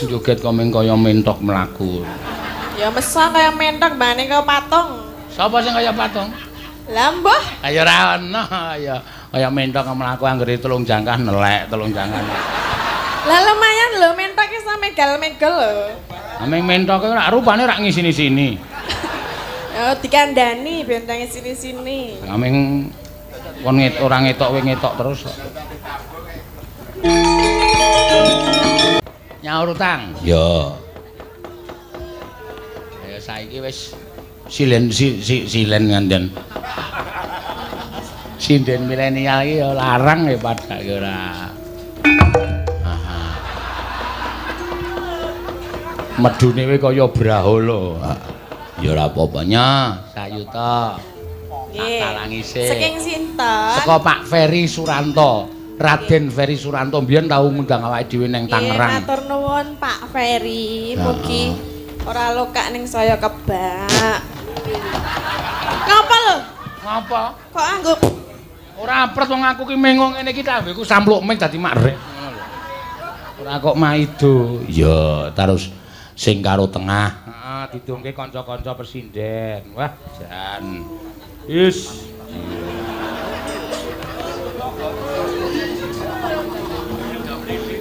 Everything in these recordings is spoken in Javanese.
Joget kok ming kaya mentok mlaku. Ya mesa kaya mentok mbane kaya patung. Sapa sing kaya patung? Lah mbah, Ayo ora ono ya kaya mentok mlaku anggere telung jangkah nelek telung jangkah. Lah lumayan lho mentok iso megal-megel lho. Ameng mentoke ora rupane ora ngisini-sini. Ya dikandani ben sini-sini. Ameng kon ora ngetok kowe ngetok terus kok. Nyaur utang. Ya. Ya saiki wis silen silen nganden. Sinden milenial iki ya larang ya padake ora. Aha. Medune kowe kaya brahala. Ya ora apa-apa nya, sayuta. Nggih. Tak sik. Saking sinten? Saka Pak Ferry Suranto. Raden Ferry Suranto mbiyen tau ngundang awake dhewe nang Tangerang. Nggih, matur nuwun Pak Ferry. Mugi ora lokak ning saya kebak. Ngapa lho? Ngapa? Kok anggo ora apret wong aku ki mengo ngene iki tambeku sampluk ming dadi makrek ngono lho. Ora kok maido. Ya, terus sing karo tengah. Heeh, didongke kanca-kanca pesinden. Wah, jan. Is.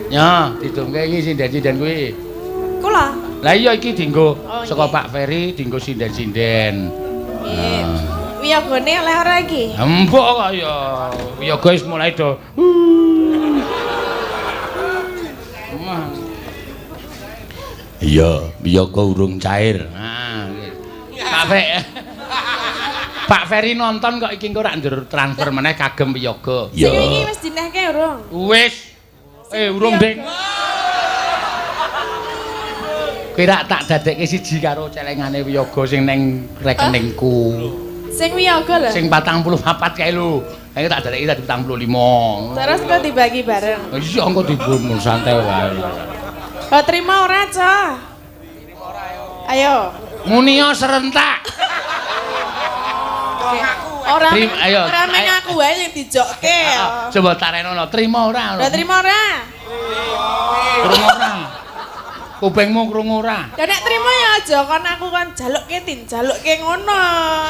Ya, didongke iki sinden-sinden kuwi. Kula. Lah iya iki dienggo Oh, saka nggih. Pak Ferry dienggo sinden-sinden. Nggih. Wiyogone oleh ora iki? Empuk kok ya. Wiyaga wis mulai do. Iya, wiyaga urung cair. Nah, Pak Fe. Pak Ferry nonton kok iki engko rak ndur transfer meneh kagem wiyaga. Sing iki wis dinehke urung? Wis. Urung, Ding. Kira tak dadekke siji karo celengane wiyaga sing neng rekeningku. Sing wiyaga lho. Sing 44 kae lho. Saiki tak dadekke dadi 45. Terus kok dibagi bareng. Iya engko dibumu santai wae. Oh, terima ora, Cah? Ayo. Munio serentak. Ora ayo. Ora meng aku wae sing dijokke. Coba tarenono, trima ora? Lah trima ora? Krungu ora? Kupingmu krungu ora? Ya nek trima ya aja kon aku kon jalukke tin, jalukke ngono.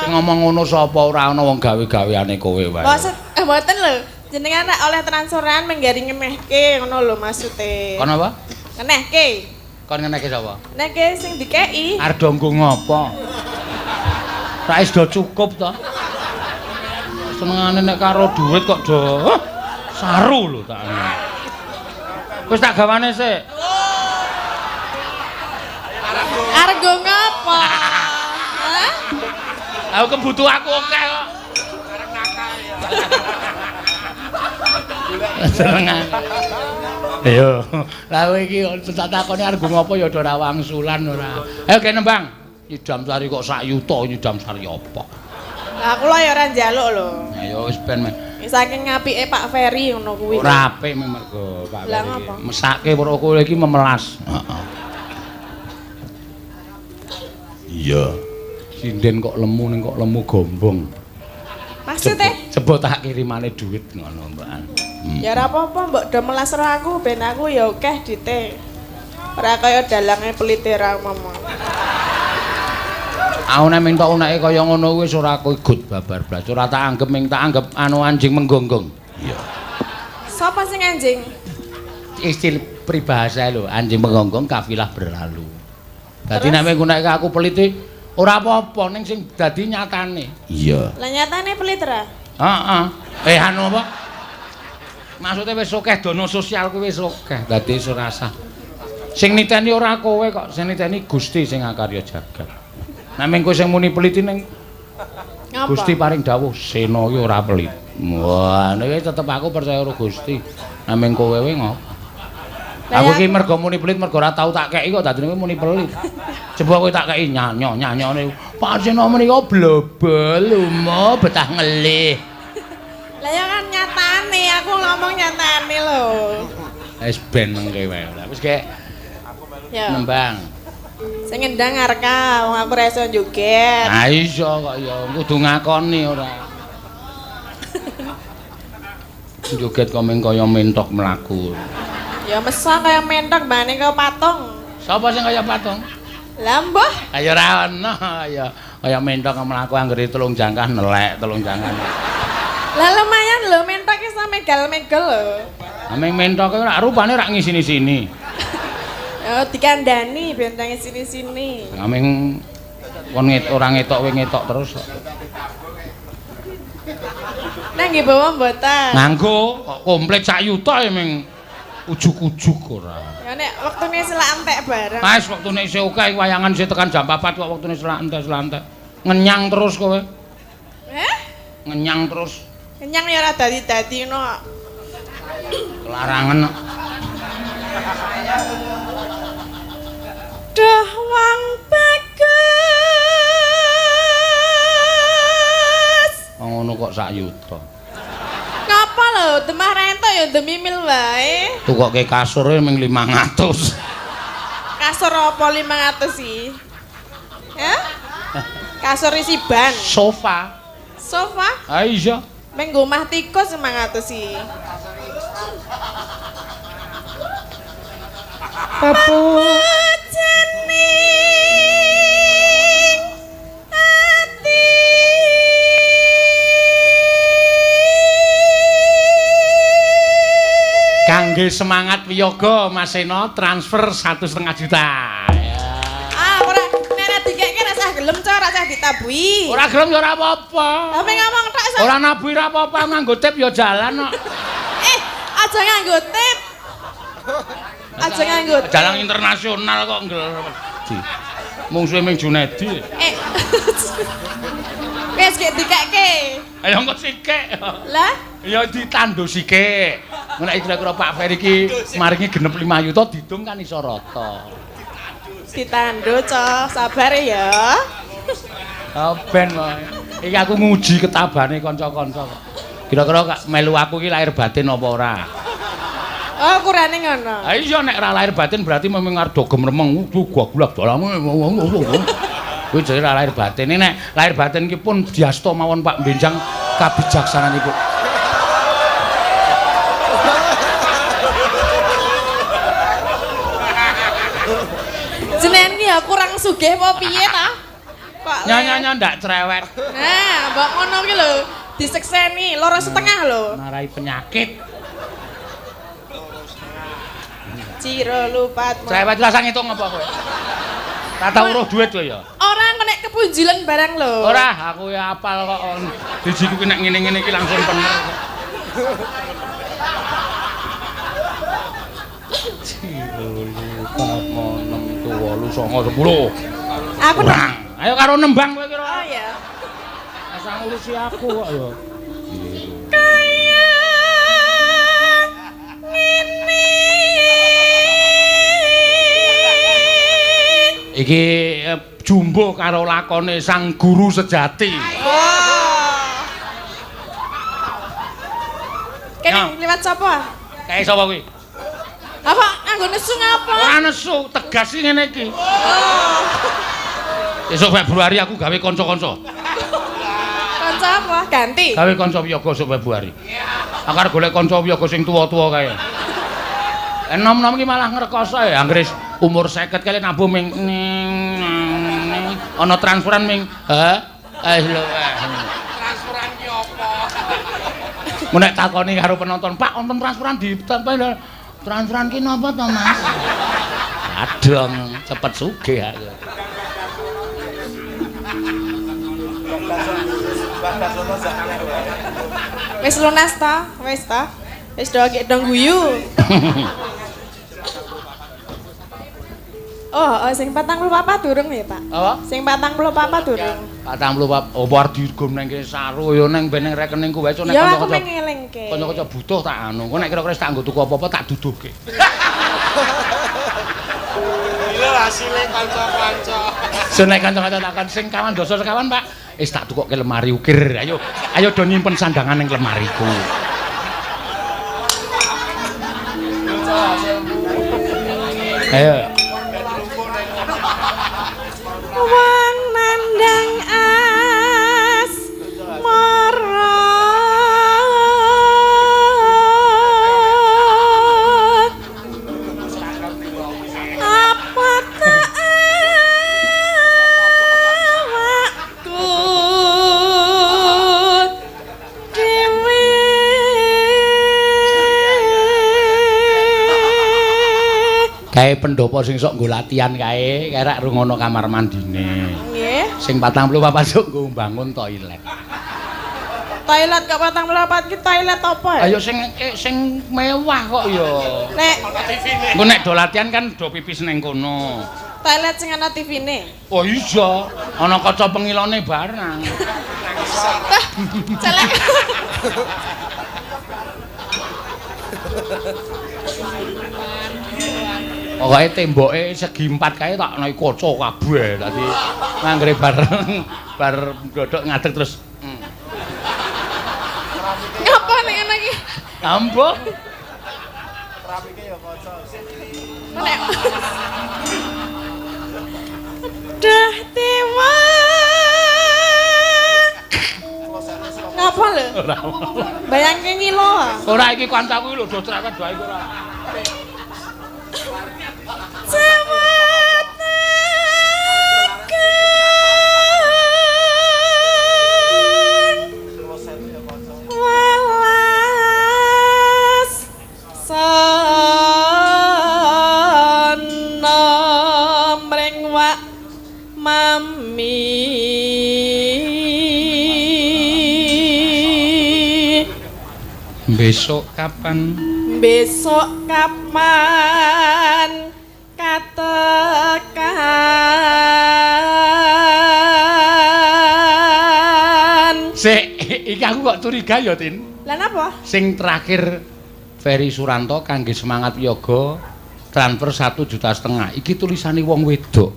Sing ngomong ngono sapa ora ana wong gawe-gaweane kowe wae. Maksud mboten lho. Jenengan nek oleh transferan menggari ngemehke ngono lho maksude. Kon apa? Ngenehke. Kon ngenehke sapa? Neke sing dikeki. Arep nggo ngopo? Ra wis do cukup to. Senengane nek karo dhuwit kok do saru lho tak. Wis tak gawane sik. Arep nggo ngopo? Hah? Aku kebutuh aku akeh kok. Arep nakal ya. Senengane. Ayo. Lah kowe iki tak takoni arep nggo ngopo ya ora wangsulan ora. Ayo kene nembang. Nyidam sari kok sak yuta nyidam sari apa? Lah kula ya ora njaluk lho. Ayo wis ben men. Saking apike Pak Ferry ngono kuwi. Ora apik mergo Pak Lah Ferry. ngapa? Mesake weruh kowe iki memelas. Heeh. Iya. Sinden kok lemu ning kok lemu gombong. Maksude? Coba tak kirimane dhuwit ngono, Mbak. Ya ora apa-apa mbok do melas ro aku ben aku ya akeh dite. Ora kaya dalange pelite ra mama. Aku nek minta uneke kaya ngono wis ora gut babar blas. Ora tak anggep ming tak anggep anu anjing menggonggong. Iya. Sapa sing anjing? Istilah peribahasa lho, anjing menggonggong kafilah berlalu. Dadi nek nguneke aku pelit ora apa-apa ning sing dadi nyatane. Iya. Lah nyatane pelit ra? Heeh. Anu apa? Maksudnya wis akeh dana sosial kuwi wis akeh. Dadi wis ora sah. Sing niteni ora kowe kok, sing niteni Gusti sing akarya jagat. Nek mung kowe sing muni pelit ning Ngapa? Gusti paring dawuh Sena iki ora pelit. Wah, nek tetep aku percaya karo Gusti. Nek mung kowe wae ngopo? Aku iki mergo muni pelit mergo ora tau tak keki kok dadine kowe muni pelit. Coba kowe tak keki nyanyo nyanyone. Pak Sena menika blobel lumo betah ngelih. Lah ya kan nyatane, aku ngomong nyatane lho. Wis ben mengke wae. Wis kek Ya. nembang. Sing ngendang arka, wong aku ora iso joget. Ha iso kok ya kudu ngakoni ora. Joget kok ming kaya mentok mlaku. Ya mesa kaya mentok mbane kaya patung. Sapa sing kaya patung? Lah mbah. Ayo ora ono, ya kaya mentok mlaku anggere 3 jangkah nelek 3 jangkah. Lah lumayan lho mentok iso megal-megel lho. Ameng mentok ora rupane rak ngisini-sini. Oh dikandani ben ngisini-sini. Ameng kon ora ngetok kowe ngetok terus. Nang nggih bawa mboten? Nganggo kok komplit sak yuta ya meng ujug-ujug ora. Ya nek wektune selak entek bareng. Wis wektune isih akeh wayangan isih tekan jam 4 kok wektune selak entek-selak entek. Ngenyang terus kowe. Heh? Ngenyang terus. Kenyang ya ora dadi-dadi no. Kelarangan. Duh wong bagus. Wong ngono kok sak yuta. Ngapa lho, demah rentok ya demimil wae. Tukoke kasure ming 500. Kasur apa 500 sih? Hah? Kasur isi ban. Sofa. Sofa? Ha iya. Ming nggo omah tikus 500 sih. Papujening ati. Kangge semangat wiyoga Mas Seno transfer 1,5 juta. Ah, ora nek dikeke ora sah gelem co, ora sah ditabuhi. Ora gelem ya ora apa-apa. Lah ngomong tok iso. Ora nabuhi ora apa-apa, nganggo tip ya jalan kok. Aja nganggo tip. Aja nganggo tip. Jalan internasional kok ngger. Mungsuhe ming Junedi. Wis gek dikeke. Ayo engko sikik. Lah? Ya ditandu sikik. Nek kira-kira Pak Ferry iki maringi genep 5 yuta didung kan iso rata. Ditandu, co, sabar ya. Oh ben wae. Iki aku nguji ketabane kanca-kanca kok. Kira-kira melu aku iki lahir batin apa ora? Oh, kurane ngono. Ha iya nek ora lahir batin berarti memang arep do gemremeng gua-gulak dolamu. Kuwi jenenge ora lahir batin. Nek lahir batin ki pun diasta mawon Pak Benjang kabijaksananipun. Jenengan ki ya kurang sugih apa piye ta? Kok nyonya ndak cerewet. Nah, mbok ngono ki lho, disekseni 2,5 lho. Marai penyakit. Ciro lupat. Cerewet lah sang ngitung apa kowe? Tak tau weruh duit kowe ya. Ora nek kepunjilan barang lho. Ora, aku ya apal kok. Dijiku ki nek ngene-ngene iki langsung pener. Ciro lupat 6 7 8 9 10. Aku kurang. Ayo karo nembang kowe kira. Oh iya. Asal ngurusi aku kok ya. Kaya ngene. Iki jumbo karo lakone sang guru sejati. Wah. Kene liwat sapa? Kae sapa kuwi? Apa nganggo nesu ngapa? Ora nesu, tegas iki ngene iki. Oh. Esuk Februari aku gawe kanca-kanca. Kanca apa? Ganti. Gawe kanca wiyaga esuk Februari. Aku arep golek kanca wiyaga sing tuwa-tuwa kae. Enom-enom iki malah ngrekoso ya, anggere umur 50 kali nabuh ming ana transferan ming ha lho. Transferan ki apa? Mun nek takoni karo penonton, Pak, wonten transferan di transferan ki napa to, Mas? Adong, cepet sugih aku. Wis lunas ta? Wis ta? Wis do gek dong guyu. Oh, sing 44 durung ya, Pak? Apa? Sing 44 durung. 44 opo arep dirgom nang kene saru ya nang ben nang rekeningku wae nek kanca-kanca. Ya aku mengelingke. Kanca-kanca butuh tak anu. Engko nek kira-kira tak nggo tuku apa-apa tak duduhke. Lho hasile kanca-kanca. Sing nek kanca-kanca takon sing kawan dosa sekawan, Pak. Wis tak tukokke lemari ukir. Ayo, ayo do nyimpen sandangan ning lemariku. Ayo. Wong nandang asmara apa Kae pendopo sing sok nggo latihan kae, kae rak rungono kamar mandine. Nggih. Sing 44 sok nggo mbangun toilet. Toilet kok 44 ki toilet apa ya? Ayo sing sing mewah kok ya. Nek engko nek do latihan kan do pipis ning kono. Toilet sing ana TV-ne. Oh iya, ana kaca pengilone barang. Celek. Pokoke temboke segi empat kae tak ana kaca kabeh. Dadi anggere bareng bar ndodok ngadeg terus. Ngapa nek ngene iki? Ambo. Keramike ya kaca. Nek. Dah dewa. Ngapa lho? Ora. Bayangke ngilo. Ora iki kancaku iki lho do cerewet wae iki ora. Cewetaken welas sana mring wak mami. Besok kapan? Besok kapan katekan? Sik, iki aku kok curiga ya, Tin. Lah napa? Sing terakhir Ferry Suranto kangge semangat yoga transfer 1,5 juta. Iki tulisane wong wedok.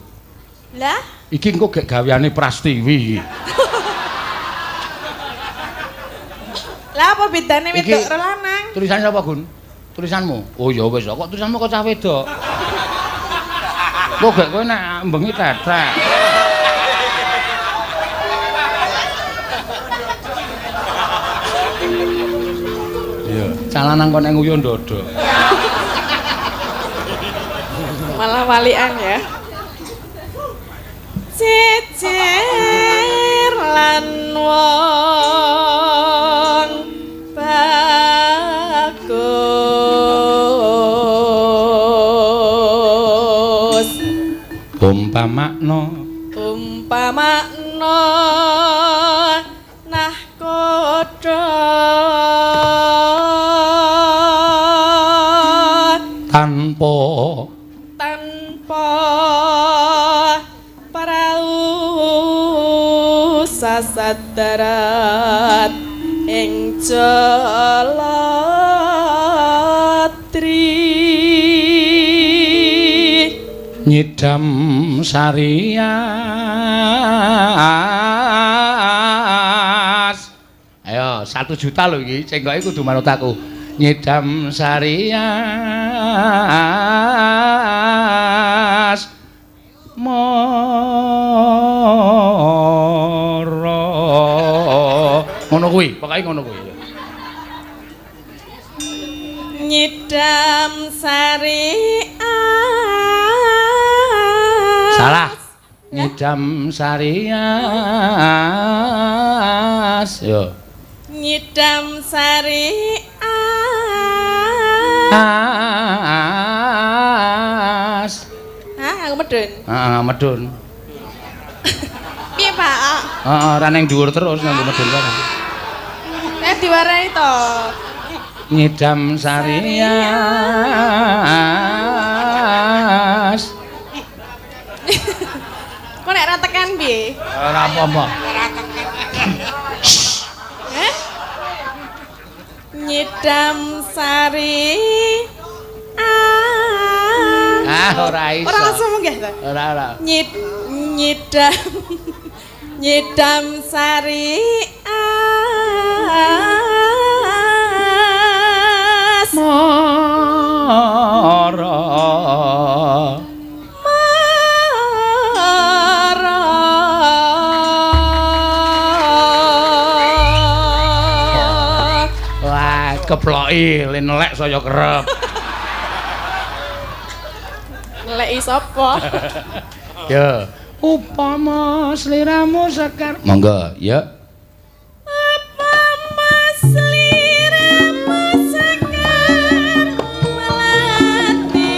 Lah? Iki engko gek gaweane Prastiwi iki. Lah apa bedane wedok karo lanang? Tulisane sapa, Gun? Tulisanmu? Oh ya wis, kok tulisanmu kok cah wedok. Kok gek kowe nek bengi tetek. Iya, cah lanang kok nek nguyuh ndodok. Malah walian ya. Jejer lan wong bagus. Umpamakno umpamakno nahkoda tanpa tanpa prau sasadarat ing jalatri nyidam sarias. Ayo 1 juta lho iki, cengkoke kudu manut aku. Nyidam sarias mara. Ngono kuwi, pokoke ngono kuwi. Nyidam sarias. Salah. Nyidam sarias. Yo. Nyidam sarias. Hah, aku medun. Heeh, medun. Piye, Pak? Heeh, ora ning dhuwur terus nganggo medun barang. Nek diwarahi to. Nyidam sarias. Kok nek ra tekan piye? Ora apa-apa. Heh? Nyidam sari. Ah, ora iso. Ora langsung munggah to? Ora, ora. Nyidam nyidam sari. Mara. Mara. Wah, keploki le nelek saya kerep. Neleki sapa? Ya. Upama sliramu sekar. Monggo, ya. Upama sliramu sekar melati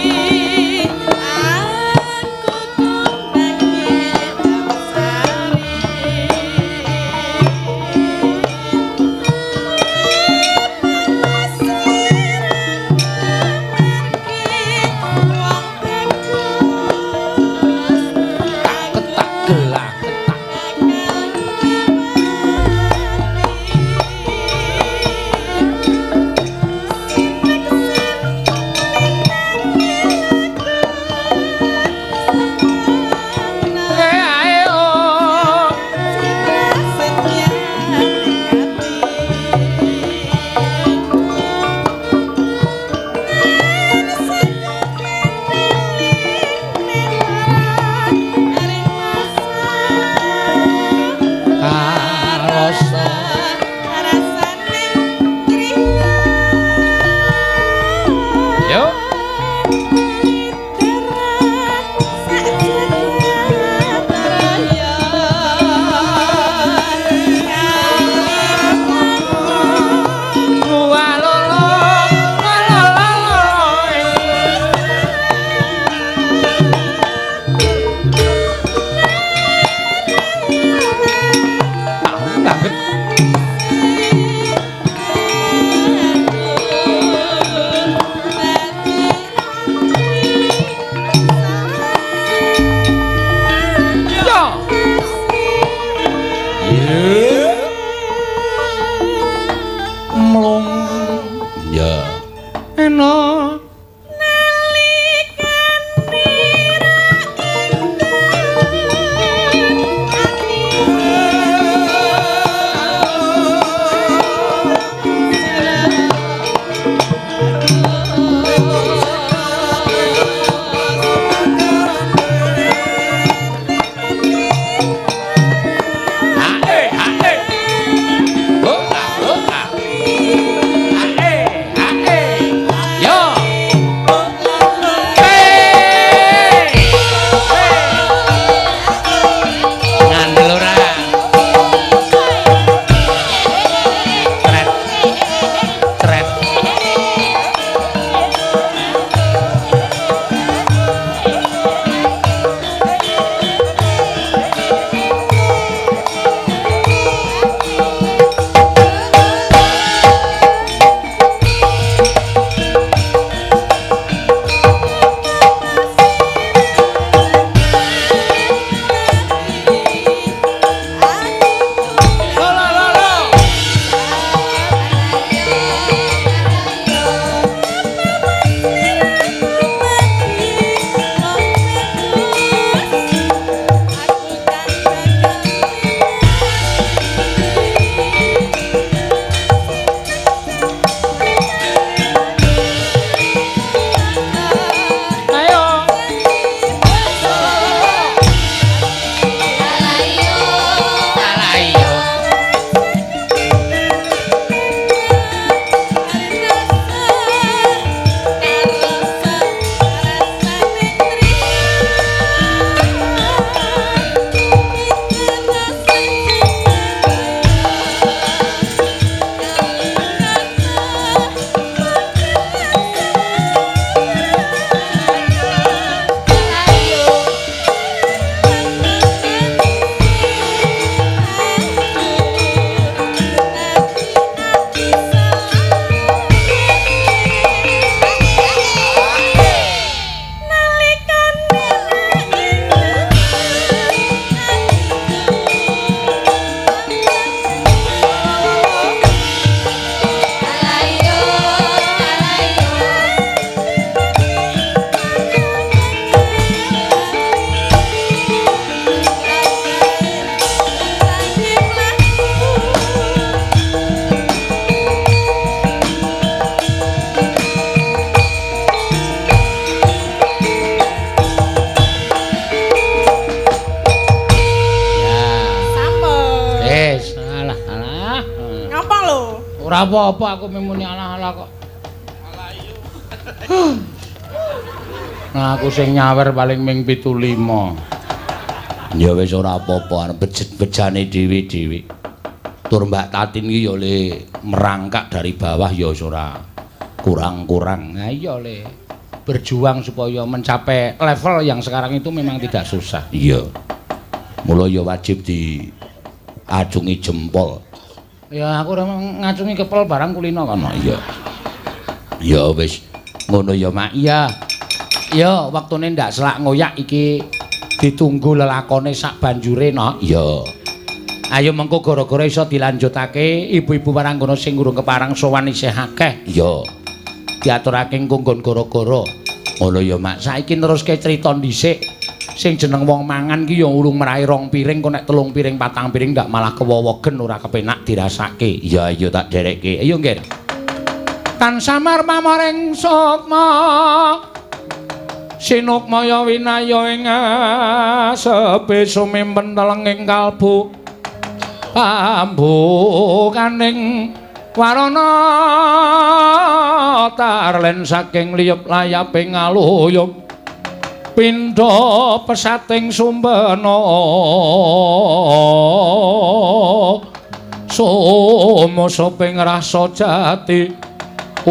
Ora apa-apa aku muni alah-alah kok. Nah aku sing nyawer paling ming 75. Ya wis ora apa-apa arep bejet-bejane dhewe-dhewe. Tur Mbak Tatin iki ya le merangkak dari bawah ya wis ora kurang-kurang. Nah iya le berjuang supaya mencapai level yang sekarang itu memang tidak susah. Iya. Mula ya wajib diacungi jempol. Ya aku ora ngacungi kepel barang kulino kono. Iya. Ya wis ngono ya Mak. Iya. Ya wektune ndak selak ngoyak iki ditunggu lelakone sak banjure no. Iya. Ayo mengko gara-gara iso dilanjutake ibu-ibu waranggana sing urung keparang sowan isih akeh. Iya. Diaturake engko nggon gara-gara. Ngono ya Mak. Saiki neruske crita dhisik. Sing jeneng wong mangan ki ya urung meraih rong piring kok nek 3 piring 4 piring ndak malah kewowogen ora kepenak dirasake. Iya ayo tak derekke. Ayo nggih. Tan samar pamoring sukma sinukmaya winaya ing asepe sumimpen telenging kalbu pambukaning warana tarlen saking liyep layaping aluyup pindha pesating sumbena sumosoping rasa jati. Ong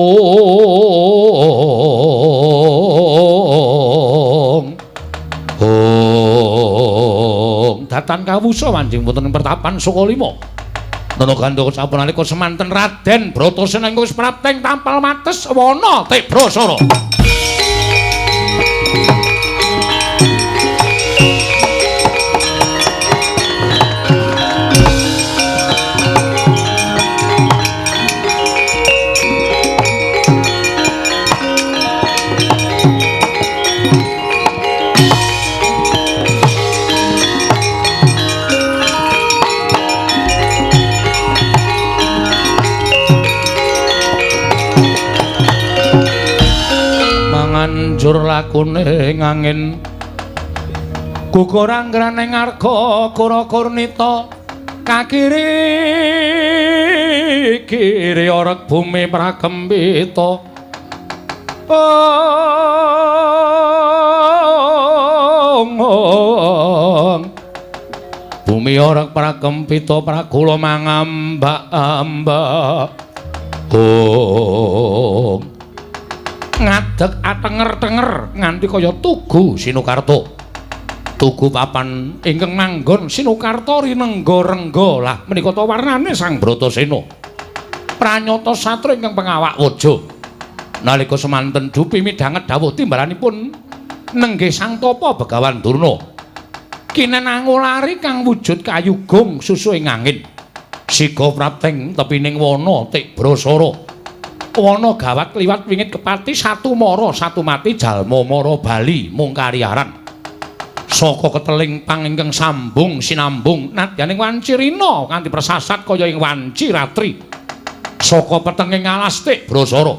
ong datan kawusa manjing wonten ing pertapan Sukalima. Nana gandha sampun nalika semanten Raden Bratasena ingkang wis prapteng tampal mates wana Tibrasara. Manganjur lakune ngangin gugur anggraning arga kura kurnita kakiri kiri orek bumi prakempita. Ong bumi orek prakempita prakula mangambak-ambak. Ong ngadeg atenger-tenger nganti kaya tugu Sinukarta. Tugu papan ingkang manggon Sinukarta rinengga-rengga. Lah menika ta warnane Sang Bratasena. Pranyata satria ingkang pengawak waja. Nalika semanten dupi midhanget dawuh timbalanipun nenggih Sang Tapa Begawan Durna. Kinen angulari kang wujud kayu gong susu ing angin. Siga prapteng tepining wana Tibrasara. Wana gawat kliwat wingit kepati satu mara satu mati jalma mara bali mung kariaran. Saka keteling pang ingkang sambung sinambung nadyaning wanci rina nganti persasat kaya ing wanci ratri. Saka petenging alas Tibrasara.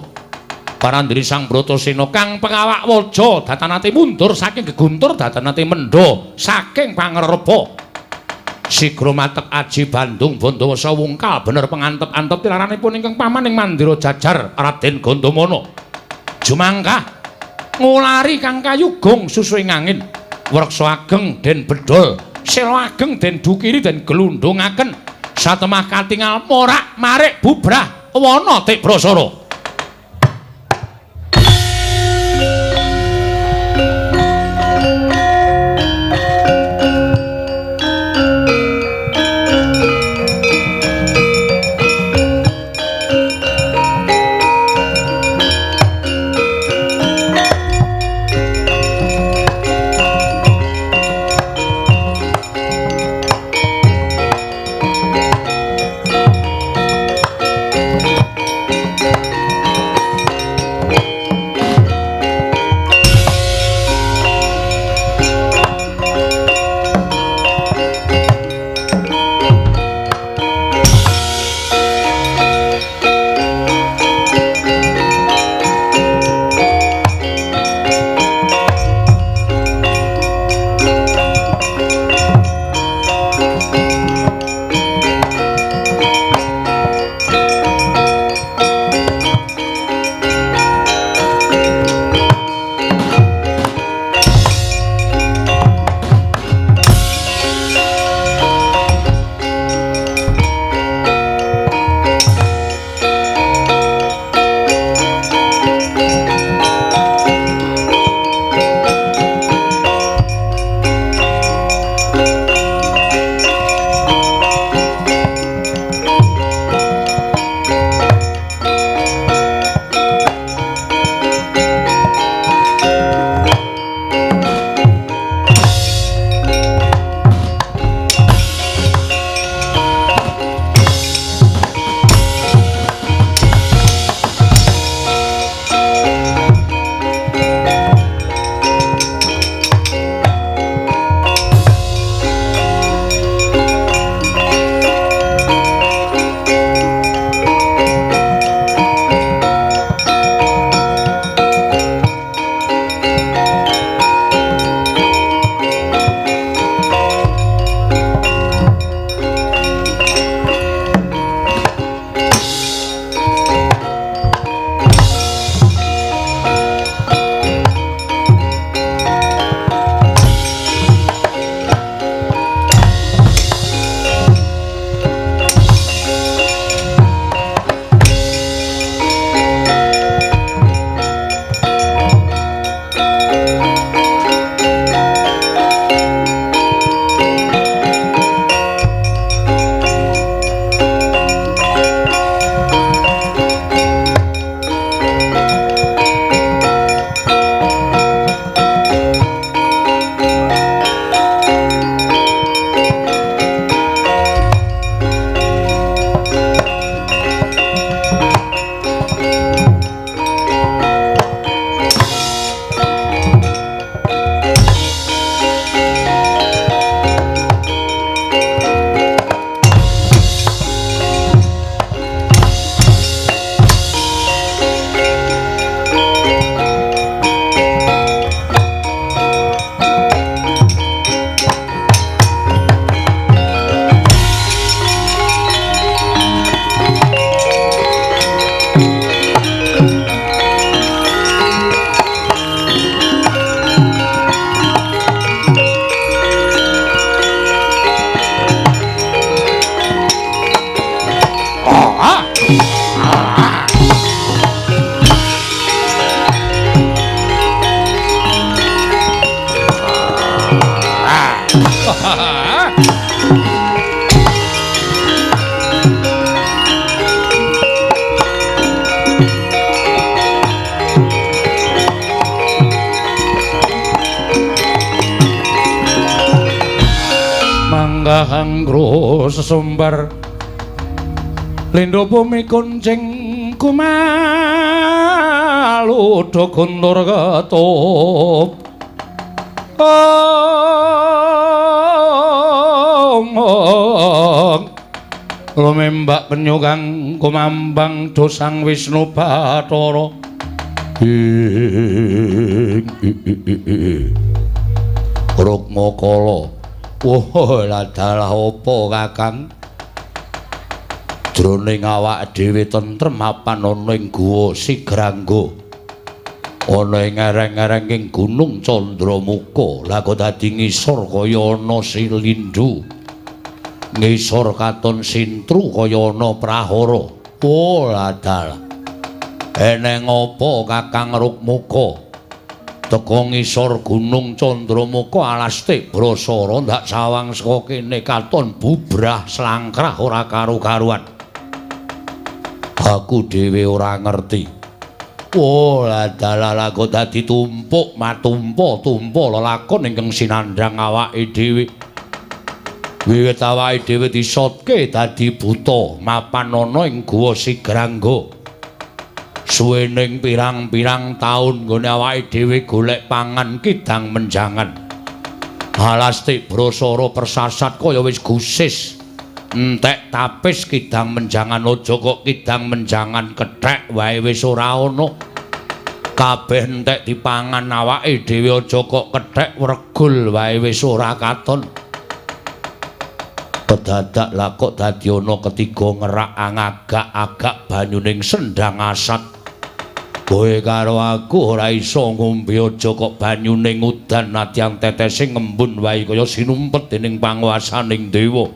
Parandiri Sang Bratasena kang pengawak waja datanate mundur saking geguntur datanate mendha saking pangrepa. Sigra matek aji Bandung Bandawasa wungkal bener pengantep-antep tilaranipun ingkang paman ing mandira jajar Raden Gandamana. Jumangkah ngulari kang kayu gong susu ing angin. Wreksa ageng den bedol, sela ageng den dukiri den glundhungaken. Satemah katingal morak marik bubrah wana Tibrasara. Manggahangro sesumbar lindo bumi kuncing kumalu do guntur ketup omong lumembak penyu kang kumambang dosang Wisnu Bathara ing Rukmakala. Wah, ladalah apa Kakang? Jroning awak dhewe tentrem mapan ana ing guwa Sigrangga. Ana ing ereng-ereng ing Gunung Candramuka, lah kok dadi ngisor kaya ana silindu. Ngisor katon sintru kaya ana prahara. Oh, ladalah. Eneng apa Kakang Rukmaka? Teka ngisor Gunung Candramuka alas Tibrasara ndak sawang saka kene katon bubrah slangkrah ora karu-karuan. Aku dhewe ora ngerti. Oh, ladalah kok dadi tumpuk matumpa-tumpa lelakon ingkang sinandhang awake dhewe. Wiwit awake dhewe disotke dadi buta mapan ana ing Guwa Sigrangga. Suwening pirang-pirang taun nggone awake dhewe golek pangan kidang menjangan. Alas Tibrasara persasat kaya wis gusis. Entek tapis kidang menjangan aja kok kidang menjangan kethek wae wis ora ana. Kabeh entek dipangan awake dhewe aja kok kethek wregul wae wis ora katon. Kedadak lah kok dadi ana ketiga ngerak angagak-agak banyuning sendang asat. Kowe karo aku ora iso ngombe aja kok banyune udan nadyan tetese ngembun wae kaya sinumpet dening panguwasaning dewa.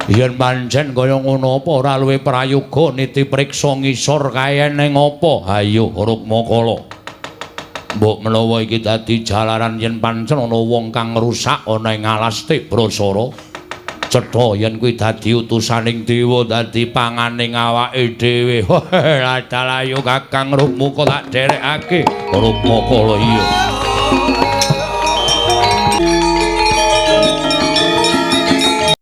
Yen pancen kaya ngono apa ora luwih prayoga niti priksa ngisor kae ning apa? Hayo Rukmakala. Mbok menawa iki dadi jalaran yen pancen ana wong kang ngrusak ana ing alas Tibrasara. Cetha yen kuwi dadi utusaning dewa dadi panganing awake dhewe. Ladalah yo Kakang Rukmaka tak derekake. Rukmakala iya.